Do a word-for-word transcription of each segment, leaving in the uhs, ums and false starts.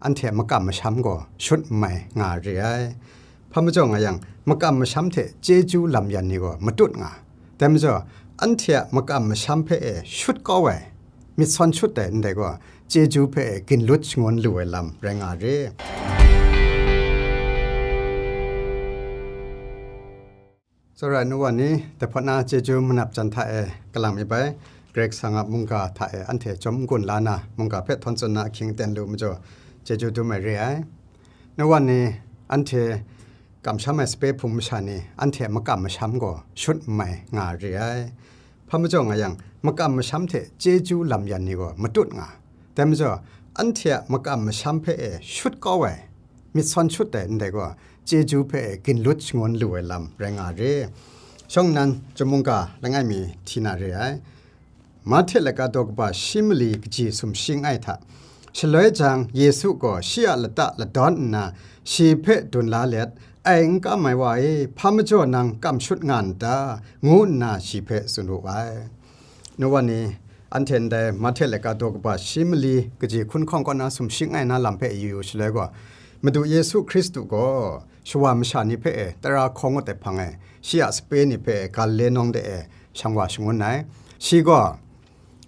anhte a makam masham gaw shut n mai nga re ai. Hpa majaw nga yang, makam masham hte chyeju lam yan ni gaw matut nga. Dai majaw, anhte a makam masham hpe e shut kau ai, myit sawn shut ai ndai gaw, chyeju hpe e ginlut shangun lu ai lam rai nga re. Tsawra ai nu wa ni, dai hpawt na chyeju manap jan hta e kalang mi bai, Karai Kasang a mungga hta e anhte chyawm n-gun la na, mungga hpe htawn tsun na ahkying aten lu majaw, chyeju dum ai re ai. Nu wa ni, anhte kamsham ai sape hpung masha ni, anhte a makam masham gaw shut n mai nga re ai. Hpa majaw nga yang, makam masham hte chyeju lam yan ni gaw matut nga. Dai majaw, anhte a makam masham hpe e shut kau ai, myit sawn shut ai ndai gaw, chyeju hpe e ginlut shangun lu ai lam rai nga re. Shawng nnan, chyum mungga langai mi hti na re ai. Mahte laika daw kaba shi mali kaji sumshi langai hta, shaloi jang Yesu gaw shi a lata ladawn nna, shi hpe dun la let, "Ai n kam ai wa e, hpa majaw nang kam shut nga n ta?" ngu nna shi hpe tsun wu ai. Nu wa ni, anhte ndai Mahte laika daw kaba shi mali kaji hkun hkawng kaw na sumshi langai na lam hpe yu yu shaloi gaw, Madu Yesu Hkristu gaw shawa masha ni hpe e tara hkaw ngut ai hpang e, shi a sape ni hpe e Galile nawng de e shang wa shangun ai. Shi gaw,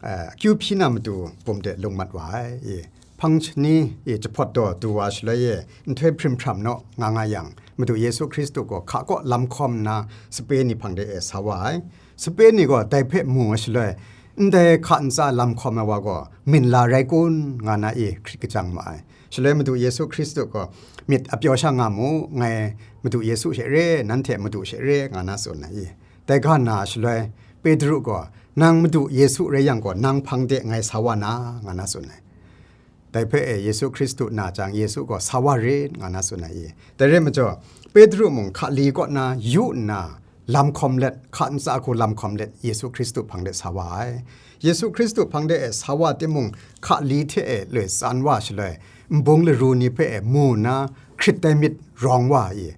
eh, akyu hpyi na matu bum de lung mat wa ai. I, hpang shani, i, jahpawt daw du wa shaloi e, nhtoi hprim hpram naw nga nga yang, Madu Yesu Hkristu gaw hka kaw lam hkawm nna, sape ni hpang de e sa wa ai. Sape ni gaw dai hpe mu ai shaloi, "Ndai hka ntsa lam hkawm ai wa gaw minla rai kun?" nga na i hkrit kajang ma ai. Shaloi Madu Yesu Hkristu gaw, "Myit a pyaw sha nga mu, ngai Madu Yesu she re, nanhte Madu she re," nga na tsun ai i. Dai ga na shaloi, Petru gaw, "Nang Madu Yesu rai yang gaw, nang hpang de ngai sa wa na," nga na tsun ai. Dai hpe e Yesu Hkristu na jang, Yesu gaw sa wa rit nga na tsun ai i. Dai rai majaw, Petru mung hka li kaw na yu nna, lam hkawm let, hka ntsa hku lam hkawm let, Yesu Hkristu hpang de sa wa ai. Yesu Hkristu hpang de e sa wa timung, hka li hte e loi tsan wa shaloi, nbung laru ni hpe e mu nna, hkrit ai myit rawng wa i.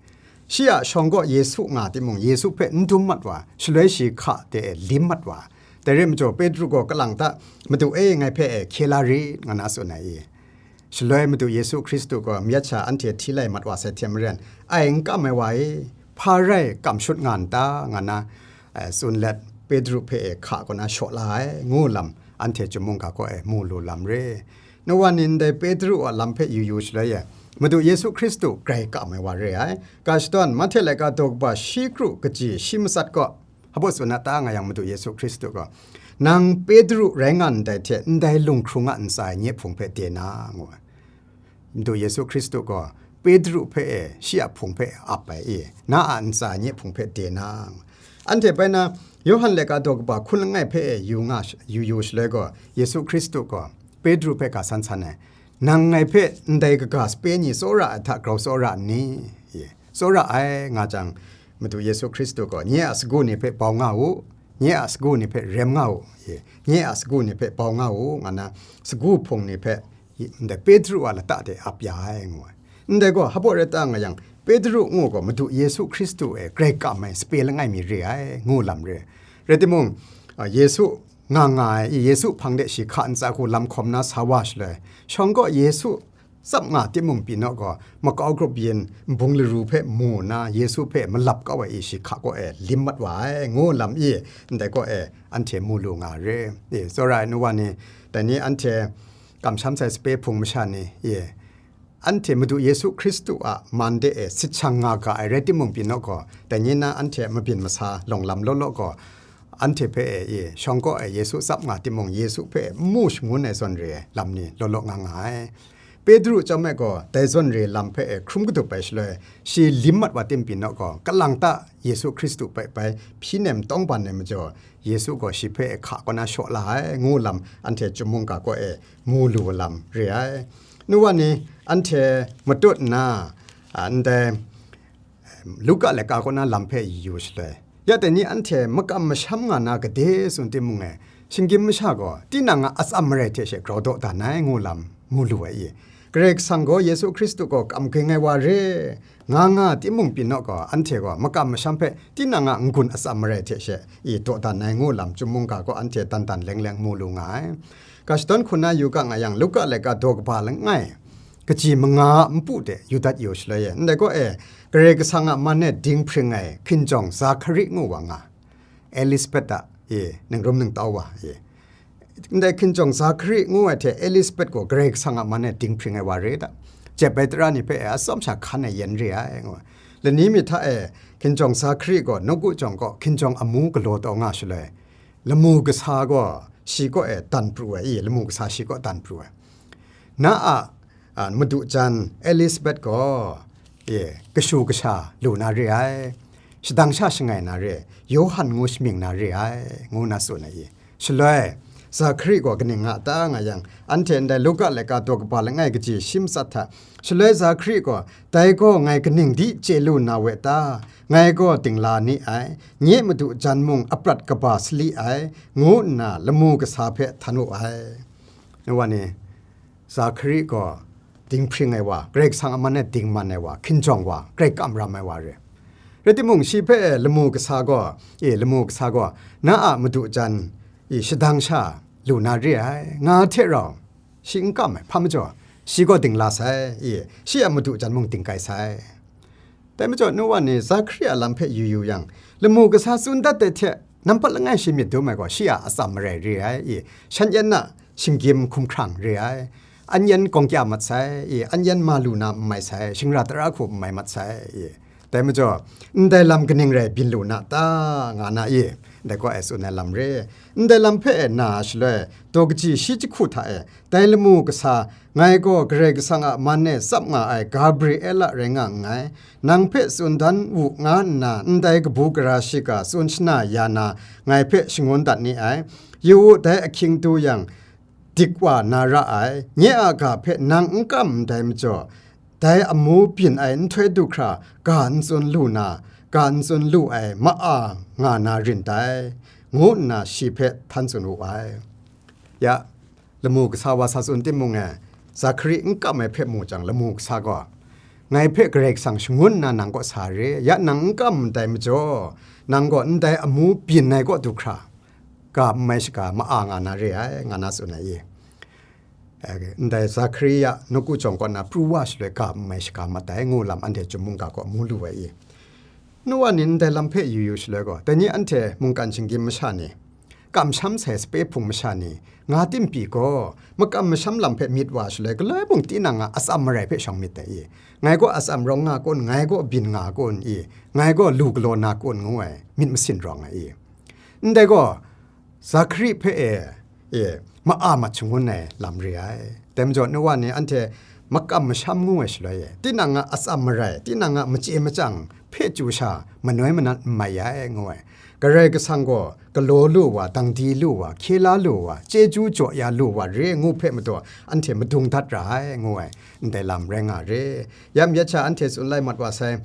Shi a shawng gaw Yesu nga timung, Yesu hpe n dum mat wa, shaloi shi hka de e lim mat wa. Dai rai majaw, Petru gaw kalang ta, "Madu e, ngai hpe e hkye la rit," nga na tsun ai i. Shaloi Madu Yesu Hkristu gaw myit sha anhte hti lai mat wa sai hte maren, "Ai n kam ai wa e, hpa rai kam shut nga n ta?" nga na, eh, tsun let, Petru hpe e hka kaw na shaw la ai, ngu lam, anhte chyum mungga kaw e mu lu lam re. Nu wa ni, ndai Petru a lam hpe yu yu shaloi e, Madu Yesu Hkristu grai kam ai wa re ai. Ga shadawn, Mahte laika daw kaba shi kru kaji shi matsat kaw, hpa baw tsun na ta nga yang, Madu Yesu Hkristu gaw, "Nang Petru rai nga ndai hte, ndai lunghkrung a ntsa e nye hpung hpe de na," ngu ai. Madu Yesu Hkristu gaw Petru hpe e, shi a hpung hpe ap ai i, "Na a ntsa e nye hpung hpe de na," ngu. Anhte bai na, Yawhan laika daw kaba hkun langai hpe e yu nga sh-, yu yu shaloi gaw, Yesu Hkristu gaw Petru hpe ga san san ai, "Nang ngai hpe ndai kaga sape ni tsawra ai hta grau tsawra n ni?" i. "Tsawra ai," nga jang, Madu Yesu Hkristu gaw, "Nye a sagu ni hpe bau nga u, nye a sagu ni hpe rem nga u, i, nye a sagu ni hpe bau nga u," nga na, sagu hpung ni hpe, i, ndai Petru a lata de ap ya ai, ngu ai. Ndai gaw, hpa baw rai ta nga yang, Petru ngu gaw Madu Yesu Hkristu e grai kam ai sape langai mi re ai, ngu lam re. Rai timung, a, Yesu nga nga ai, i, Yesu hpang de shi hka ntsa hku lam hkawm na sa wa shaloi, shawng gaw Yesu tsap nga timung pyi naw gaw, makau grup yin nbung laru hpe mu nna, Yesu hpe malap kau ai i shi hka kaw e lim mat wa ai, ngu lam i, ndai kaw e anhte mu lu nga re. I, tsawra ai nu wa ni, dai ni anhte kamsham sai sape hpung masha ni, i, anhte Madu Yesu Hkristu a man de e sit shang nga ga ai rai timung pyi naw gaw, dai ni na anhte mabyin masa lawng lam law law gaw, anhte hpe e, i, shawng kaw e Yesu tsap nga timung, Yesu hpe e n mu shangun ai zawn re ai lam ni law law nga nga ai. Petru chyawm e gaw, dai zawn re lam hpe e hkrum kadup ai shaloi, shi lim mat wa tim pyi naw gaw, kalang ta Yesu Hkristu hpe bai hpyi nem tawng ban ai majaw, Yesu gaw shi hpe e hka kaw na shaw la ai, ngu lam anhte chyum mungga kaw e mu lu lam re ai. Nu wa ni, anhte matut nna, a, ndai Luka laika kaw na lam hpe yu shaloi, ya dai ni anhte makam masham nga na gade tsun timung e, shinggyim masha gaw tinang a atsam marai hte she grau dawdan ai, ngu lam mu lu ai i. Karai Kasang gaw Yesu Hkristu gaw kam ging ai wa re, nga nga timung pyi naw gaw, anhte gaw makam masham hpe tinang a n-gun atsam marai hte she i dawdan ai, ngu lam chyum mungga gaw anhte dan dan leng leng mu lu nga ai. Ga shadawn hku na yu ga nga yang, Luka laika daw kaba langai, kaji manga a npu de yu dat yu shaloi e, ndai kaw e, Karai Kasang a man e dinghpring ai hkinjawng Zakhari ngu wa nga, Elisabet a, e, ningrum ningtau wa, e, ndai hkinjawng Zakhari ngu ai hte Elisabet gaw Karai Kasang a man e dinghpring ai wa re da. Jep ai tara ni hpe e atsawm sha hkan e yen re ai, ngu ai. Lani mi hta e, hkinjawng Zakhari gaw nawku jawng kaw hkinjawng amu galaw taw nga shaloi, lamu kasa gaw shi kaw e dan pru ai, i, lamu kasa shi kaw dan pru ai. Na a, a, madu jan Elisabet gaw, e, kashu kasha lu na re ai, shadang sha shangai na re, Yawhan ngu shamying na re ai, ngu na tsun ai, i. Shaloi, Zakhari gaw kaning nga ta nga yang, anhte ndai Luka laika daw kaba langai kaji shi matsat hta, shaloi Zakhari gaw, dai gaw ngai kaning di chye lu na we ta? Ngai gaw dingla ni ai, nye madu jan mung aprat kaba sali ai, ngu nna lamu kasa hpe htan wu ai. Ngu wa ni, Zakhari gaw dinghpring ai wa, Karai Kasang a man e dingman ai wa, hkinjawng wa, Karai kam ram ai wa re. Rai timung, shi hpe lamu kasa gaw, e, lamu kasa gaw, na a madu jan, e, shadang sha lu na re ai, nga hte rau, shi n kam ai, hpa majaw, shi gaw dingla sai, e, shi a madu jan mung dingkai sai. Dai majaw, nu wa ni Zakhari a lam hpe yu yu yang, lamu kasa tsun dat ai hte, nampat langai shi myit dum ai gaw, shi a atsam marai re ai, i, shan yan a shinggyim hkumhkrang re ai, an yan gawng kya mat sai, i, an yan ma lu na n mai sai, shingra tara hku n mai mat sai, i. Dai majaw, ndai lam kaning rai byin lu na ta, nga na, i, ndai kaw e tsun ai lam re. Ndai lam hpe e na shaloi, daw kaji shi jahku hta e, dai lamu kasa, ngai gaw Karai Kasang a man e tsap nga ai Gabriela rai nga nngai, nang hpe tsun dan wu nga nna ndai kabu gara shiga tsun shana ya na, ngai hpe shangun dat ni ai. Yu u, dai ahkying du yang, dik wa na ra ai, nye a ga hpe nang n kam ndai majaw, dai amu byin ai nhtoi du hkra ga n tsun lu na, ga n tsun lu ai ma-a nga na rin dai, ngu nna shi hpe htan tsun wu ai. Ya, lamu kasa wa sa tsun timung e, Zakhari n kam ai hpe mu jang, lamu kasa gaw, ngai hpe Karai Kasang shangun nna nang kaw sa re, ya nang n kam ndai majaw, nang gaw ndai amu byin ai kaw du hkra, ga n mai shaga ma-a nga na re ai, nga na tsun ai i. Eh, ndai Zakhari a nawku jawng kaw na pru wa shaloi ga n mai shaga mat ai, ngu lam anhte Chyum mungga kaw mu lu ai i. Nu wa ni ndai lam hpe yu yu shaloi gaw, dai ni anhte mungkan shinggyim masha ni, kamsham sai sape hpung masha ni, nga tim pyi gaw, makam masham lam hpe myit wa shaloi, galoi mung tinang a atsam marai hpe shawng myit dai i. Ngai gaw atsam rawng nga kun, ngai gaw byin nga kun i, ngai gaw lu galaw na kun, ngu ai, myit masin rawng ai i. Ndai gaw, Zakhari hpe e, e, ma-a mat shangun ai lam re ai. Dai majaw, nu wa ni anhte makam masham ngu ai shaloi e, tinang a atsam marai, tinang a machye machyang hpe chyu sha manoi manat n mai ai, ngu ai. Karai Kasang gaw galaw lu wa, dangdi lu wa, hkye la lu wa, chyeju jaw ya lu wa re ngu hpe matu anhte madung dat ra ai, ngu ai, ndai lam rai nga re. Yam yet sha anhte tsun lai mat wa sai,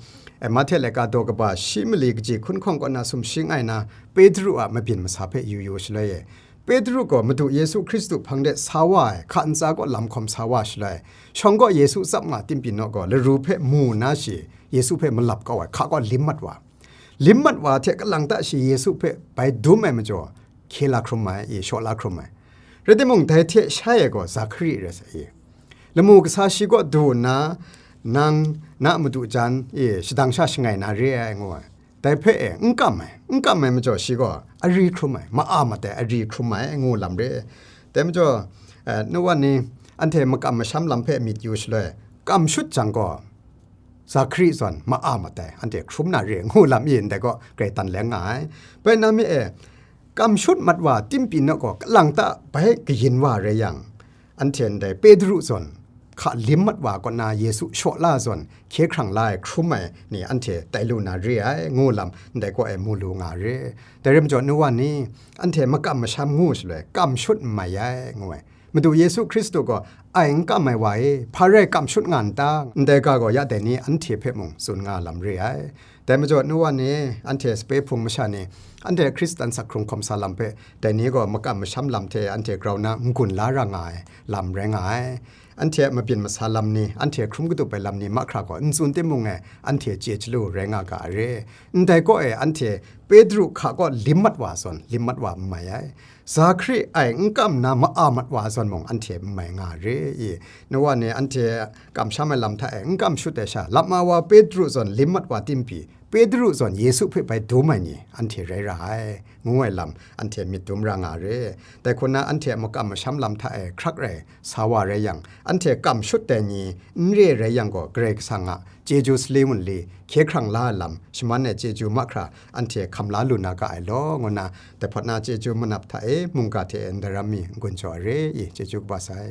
e, Mahte laika daw kaba shi mali kaji hkun hkawng kaw na sumshi n ai na, Petru a mabyin masa hpe yu yu shaloi e, Petru gaw Madu Yesu Hkristu hpang de sa wa ai, hka ntsa kaw lam hkawm sa wa shaloi, shawng kaw Yesu tsap nga tim pyi naw gaw, laru hpe mu nna shi Yesu hpe malap kau ai, hka kaw lim mat wa. Lim mat wa hte kalang ta shi Yesu hpe bai dum ai majaw, hkye la hkrum ai, i, shaw la hkrum ai. Rai timung, dai hte shai ai gaw Zakhari rai sai, i. Lamu kasa shi kaw du nna, nang na madu jan, i, shadang sha shangai na re ai, ngu ai. Dai hpe e, n kam ai, n kam ai majaw shi gaw ari hkrum ai, ma-a mat ai ari hkrum ai, ngu lam re. Dai majaw, eh, nu wa ni, anhte makam masham lam hpe myit yu shaloi, kam shut jang gaw, Zakhari zawn ma-a mat ai, anhte hkrum na re, ngu lam i ndai gaw, grai tan leng nga ai. Bai na mi e, kam shut mat wa tim pyi naw gaw, kalang ta bai kayin wa rai yang, anhte ndai Petru zawn, hka lim mat wa kaw na Yesu shaw la zawn, hkye hkrang la ai, hkrum ai ni anhte tai lu na re ai, ngu lam ndai gaw e mu lu nga re. Dai rai majaw, nu wa ni, anhte makam masham ngu shaloi, kam shut n mai ai, ngu ai. Madu Yesu Hkristu gaw, ai n kam ai wa e, hpa rai kam shut nga n ta? Ndai ga gaw ya dai ni anhte hpe mung tsun nga lam re ai. Dai majaw, nu wa ni, anhte sape hpung masha ni, anhte Hkristan sak hkrung hkawm sa lam hpe, dai ni gaw makam masham lam hte anhte grau na n-gun la ra nga ai lam rai nga ai. anhte a mabyin masa lam ni, anhte hkrum katup ai lam ni mahkra gaw n tsun timung e, anhte chye chyalu rai nga ga a re. Ndai kaw e, anhte Petru hka kaw lim mat wa zawn, lim mat wa n mai ai. Zakari ai n kam nna ma-a mat wa zawn mung, anhte n mai nga re i. Nowa ni anhte kamsham ai lam hta e n kam shut ai sha, lap ma wa Petru zawn lim mat wa timpi, Petru zawn Yesu hpe bai dum ai ni, anhte rai ra ai, ngu ai lam, anhte myit dum ra nga re. Dai hku na, anhte a makam masham lam hta e hkrak rai, sa wa rai yang, anhte kam shut ai ni n re rai yang gaw, Karai Kasang a chyeju sali wunli hkye hkrang la ai lam, shaman ai chyeju mahkra, anhte hkam la lu na ga ai law, ngu na, dai hpawt na chyeju manap hta e mungga hte e ndaram mi n-gun jaw ai re i, chyeju kaba sai.